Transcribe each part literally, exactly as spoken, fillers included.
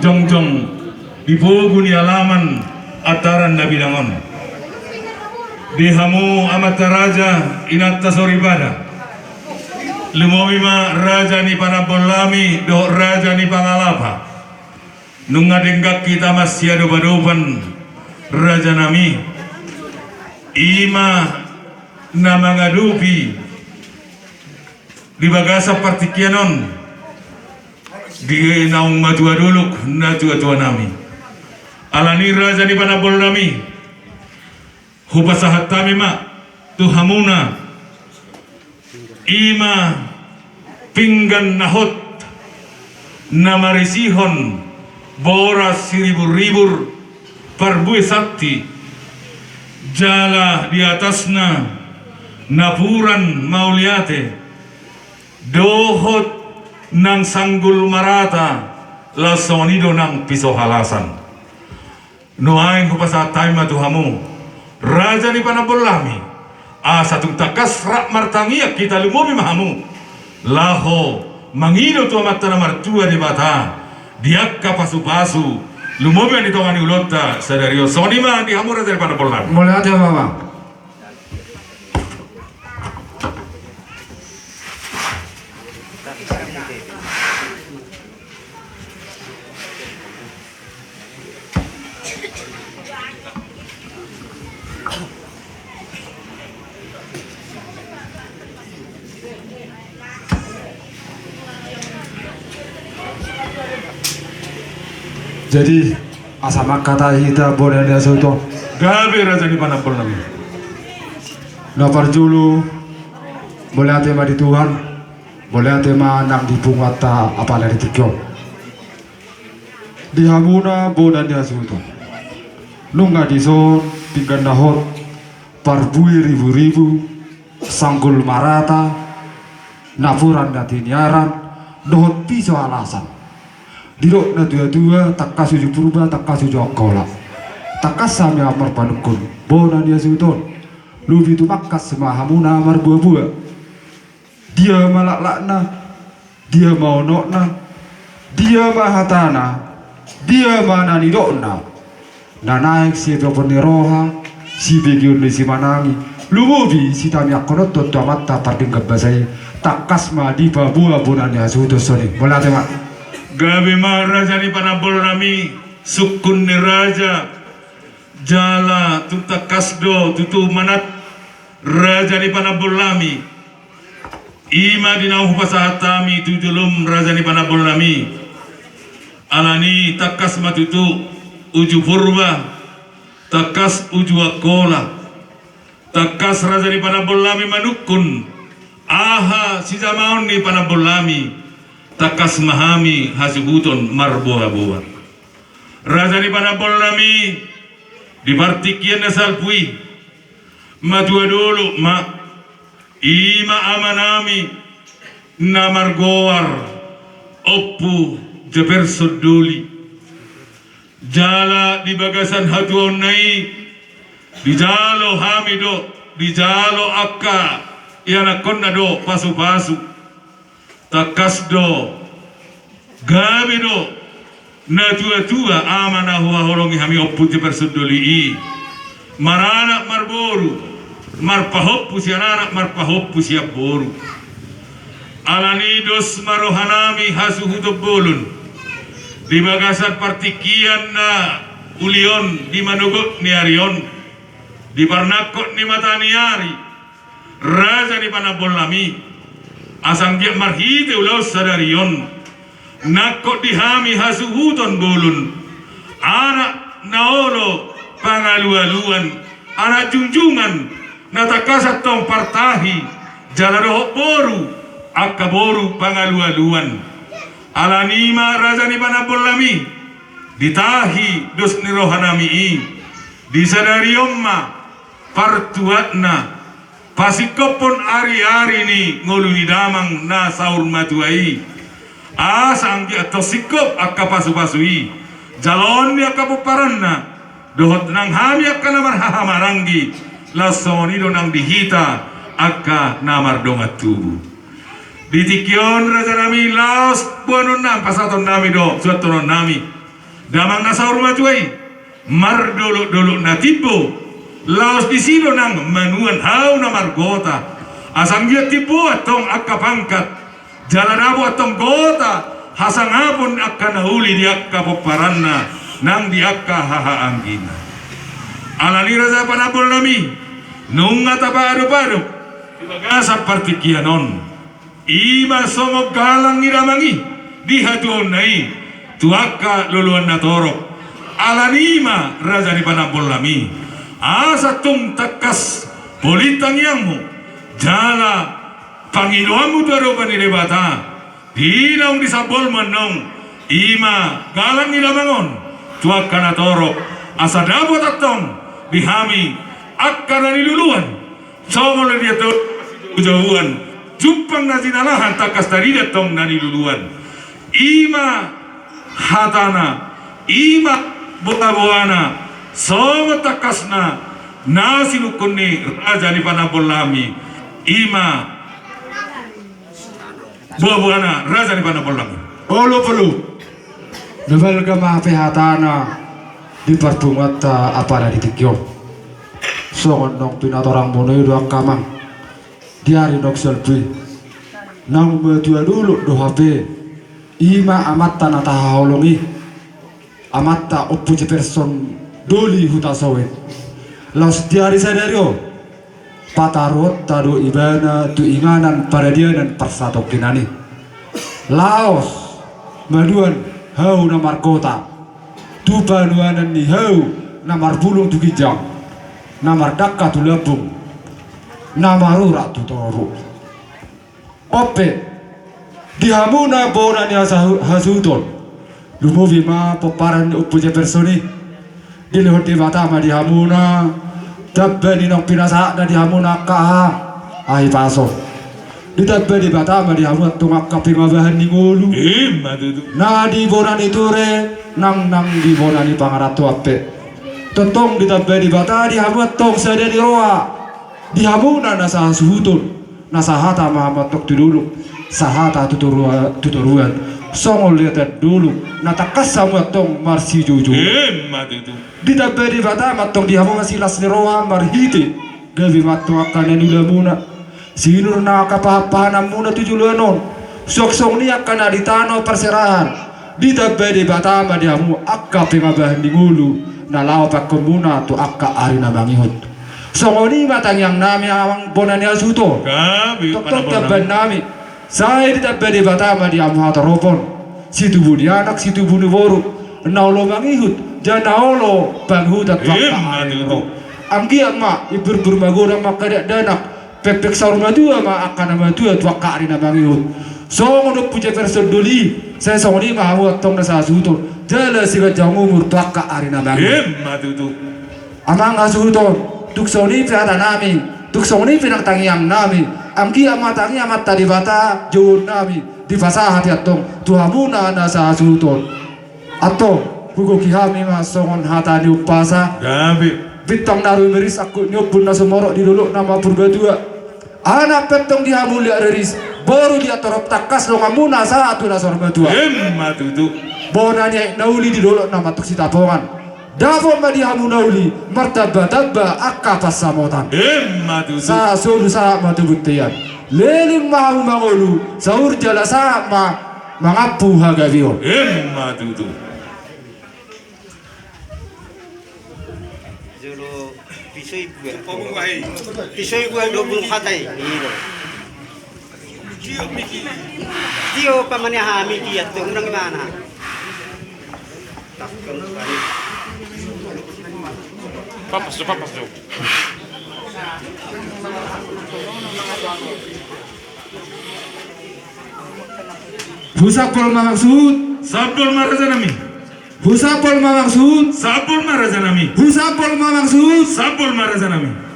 jongjong di pogu ni alaman antaran na bidang on. Di hamu amanta raja, inanta soripada, lumobi ma raja ni panambol nami dohot raja ni pangalapa. Nunga denggan hita masiadopadopan, raja nami. I ma na mangadopi di bagasan partingkian on di naung matua dolok, natuatua nami. Alani raja ni panambol nami, hupasahat hami ma tu hamuna, i ma pinggan na hot na marisihon boras siriburribur parbue santi, jala di atasna napuran mauliate dohot nang sanggul marata, laos songon i do nang piso halasan. Nuaeng hupasahat hami ma tu hamu, raja ni panambol nami, asa tung tangkas rap martangiang hita, lumobi ma hamu laho mangido tu Amanta na martua Debata di angka pasupasu, lumobi ma di tonga ni ulaonta sadari on. Songon i ma di hamu raja ni panambol nami. Mauliate ma. Jadi, asa mangkatai hita bona ni hasuhuton. Gabe raja ni panambol nami. Na parjolo, mauliate ma di Tuhan, mauliate ma nang di punguanta apala di tingki on. Di hamuna bona ni hasuhuton, nunga dison pinggan na hot parbue riburibu, sanggul marata, napuran na tiniaran, dohot piso halasan. Didok natuatua, tangkas uju Purba, tangkas uju Angkola. Tangkas hami marpanungkun, bona ni hasuhuton, lobi tumangkas ma hamuna marboaboa. Dia ma laklakna, dia ma unokna, dia ma hatana, dia ma na nidokna, na naeng sietopon ni roha, sibegeon ni simanang i, lumobi sitangiangkononta tu Amanta pardenggan basa i. Tangkas ma dipaboa bona ni hasuhuton songon i. Mauliate ma. Gabe ma raja ni panambol nami, sungkun ni raja, jala tung tangkas do tutu manat raja ni panambol nami. I ma di naung hupasahat hami tu jolom raja ni panambol nami. Alani tangkas ma tutu uju Purba, tangkas uju Angkola. Tangkas raja ni panambol nami manungkun aha sijamaon ni panambol nami, tangkas ma hami hasuhuton marboaboa. Raja ni panambol nami, di partingkian na salpu i, matua dolok ma, i ma ama nami na margoar Ompu Japerson Doli. Jala di bagasan hatuaonna i, dijalo hami do, dijalo angka ianakkonna do pasupasu. Tangkas do, gabe do natuatua ama na huhaholongi hami Ompu Japerson Doli i. Maranak marboru, marpahompu sian anak, marpahompu sian boru. Alani dos ma roha nami hasuhuton bolon di bagasan partingkian na uli on, di manogot ni ari on, di parnangkok ni mata ni ari, raja ni panambol nami, asa anggiat marhite ulaon sadari on, nangkok di hami hasuhuton bolon, anak na olo pangalualuan, anak jungjungan na tangkas antong partahi, jala dohot boru, angka boru pangalualuan. Alani i ma raja ni panambol nami, ditahi dos ni roha nami i, di sadari on ma partuatna, pasingkophon ariari ni ngolu ni damang na saur matua i. Asa anggiat antong singkop angka pasupasu i, jaloon ni angka pomparanna, dohot nang hami angka na marhahamaranggi, laos songon i do nang di hita angka na mardongan tubu. Di tingki on raja nami, laos boanon nami, pasahaton nami do suantonon nami. Damang na saur matua i, mardolok-dolok na timbo, laos disi do nang manuan hau na margota. Asa anggiat timbo antong angka pangkat, jala dapot antong gota hasangapon angka na uli di angka pomparanna nang di angka hahaanggina. Alani i raja panambolnami, nunga tapaadop-adop di bagasan partingkian on. I ma songon galang ni damang i di hatuaonna i tu angka loloan na torop. Alani i ma raja ni panambolnami, asa tung tangkas polin tangiangmu jala pangidoanmu tu adopan ni Debata di naung disambolmu annon, i ma galang ni damang on tu angka na torop, asa dapot antong di hami angka na niluluan. Songon na diatahon, jauhan jumpang na jinalahan, tangkas tarida antong na niluluan. I ma hatana, i ma boaboana, songon tangkasna na sinungkun ni raja ni panambolnami, i ma boaboana raja ni panambolnami. Olo, olo. Na balga ma hape hatana di parpunguanta apala di tingki on. Songon naung pinatorangmuna i do angka amang, di ari naung salpu i, naung matua dolok do hape, i ma amanta na tahaholongi, amanta Ompu Jefferson Doli Hutasoit. Laos di ari sadari on, pataruonta do ibana tu inganan paradianan parsatongkinan i, laos manuan hau na margota tu panuanan ni hau na marbulung tu ginjang, na mardangka tu lambung, na marurat tu toru. On pe, di hamuna bona ni hasahu-, hasuhuton, lumobi ma pomparan ni Ompu Jefferson i. Dilehon Debata ma di hamuna tamba ni naung pinasahatna di hamuna angka aha, ahi paso. Ditamba Debata ma di hamu antong angka pingabahan ni ngolu. Ima tutu. Na di bona ni ture nang, nang di bona ni pangarantoan pe. Tongtong ditamba Debata di hamu antong sada ni roha di hamuna na sahasuhuton. Na sahata ma hamu antong tu dolok, sahata tu torua-, tu toruan, songon lehon dolok na tangkas hamu antong marsijoujouro. Ima tutu. Ditamba Debata ma antong di hamu ma silas ni roha marhite gabe ma antong angka na niulamuna, sinur na angka pahanpahananmuna tu joloan on, suang songon i angka na di tano parserahan. Ditamba Debata ma di hamu angka pingabahan ni ngolu na laho paekhonmuna tu angka ari na mangihut. Songon i ma tangiangnami amang bona ni hasuhuton. Gabe, tongtong panambolanami. Tambannami. Sai ditamba Debata ma di hamu hatoropon, situbu ni anak, situbu ni boru, na olo mangihut jala na olo pangihutan tu angka ari na ro. Ima tutu. Anggiat ma imburbur magodang ma angka dakdanak, pekpek saur matua ma angka na matua tu angka ari na mangihut. Songon Ompu Jefferson Doli, sai songon i ma hamu antong na sahasuhuton jala siganjang umur tu angka ari na mangihut. Ima tutu. Amang hasuhuton, tung songon i pe hatanami, tung songon i pe nang tangiangnami, anggiat ma tangi Amanta Debata jouonnami dipasahat i antong tu hamuna na sahasuhuton. Antong, hugohi hami ma songon hata ni umpasa. Gabe. Bintang na rumiris angkup ni ombun na sumorop di dolok na ma Purbatua. Anak pe antong di hamu liat riris, boru liat torop, tangkas donganmuna sahat tu na saur matua. Ima tutu. Bona ni aek na uli di dolok na ma antong Sitapongan. Dapot ma di hamu na uli, martambatamba angka pansamotan. Ima tutu. Sahat solu sahat ma tu bontean. Leleng ma hamu mangolu, saur jala sahat ma mangampu hagabeon. Ima tutu. Jolo pisoi buat. Pisoi buat dua puluh hata i. Iya. Tio pamane hami dia tu orang mana? Papas tu, papas tu. Husapol ma amang suhut. Sapol ma rajanami. Husapol ma amang suhut. Sapol ma rajanami. Husapol ma amang suhut. Sapol ma rajanami.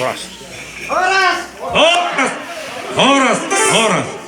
Horas. Horas. Horas. Horas, horas.